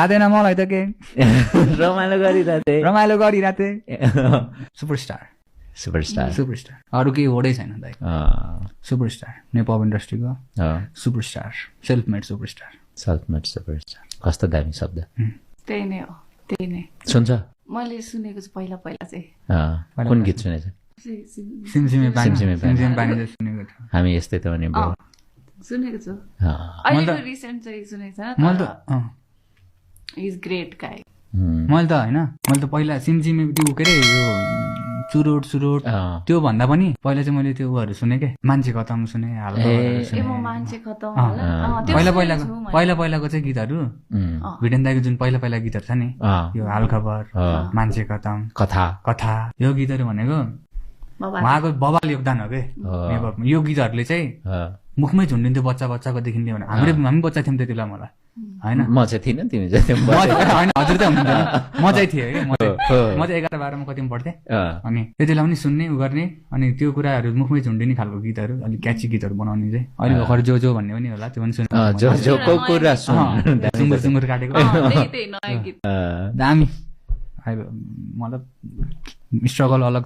थाहा थिएन मलाई त के रमाइलो गरिरहेको थिएँ सुपरस्टार अरू केही होडै छैन दाइ सुपरस्टार नेपाल इन्डस्ट्रीको सुपरस्टार सेल्फ मेड सुपरस्टार कस्तो दामी शब्द त्यही नै हो त्यही नै सुन्छ मैले सुनेको छु पहिला चाहिँ कुन गीत सुनेछ सिमसिमे पानी चाहिँ सुनेको छु हामी यस्तै त भने सुनेको छु अहिले रिसेन्ट चाहिँ सुनेको छैन मैले त इज ग्रेट गाई मैले त पहिला सिमसिमे त्यो के अरे यो चुरोट त्यो भन्दा पनि पहिला चाहिँ मैले त्यो उहरू सुने के मान्छे खतम सुने पहिलाको चाहिँ गीतहरू भिडेन दाईको जुन पहिला गीतहरू छ नि यो हाल खबर मान्छे खतम कथा यो गीतहरू भनेको उहाँको बबाल योगदान हो के नेपालमा यो गीतहरूले चाहिँ मुखमै झुन्डिन्थ्यो बच्चाको देखिन्थ्यो भने हामी बच्चा थियौँ त्यति बेला मलाई होइन म चाहिँ थिइनँ तिमी चाहिँ हजुर त हुनुहुन्थेन म चाहिँ थिएँ है म चाहिँ 11-12मा कतिमा पढ्थेँ अनि त्यति बेला पनि सुन्ने उ गर्ने अनि त्यो कुराहरू मुखमै झुन्डिने खालको गीतहरू अलिक क्याची गीतहरू बनाउने चाहिँ अहिले भर्खर जो भन्ने पनि होला त्यो पनि सुँगुर काटेको दामी मतलब स्ट्रगल अलग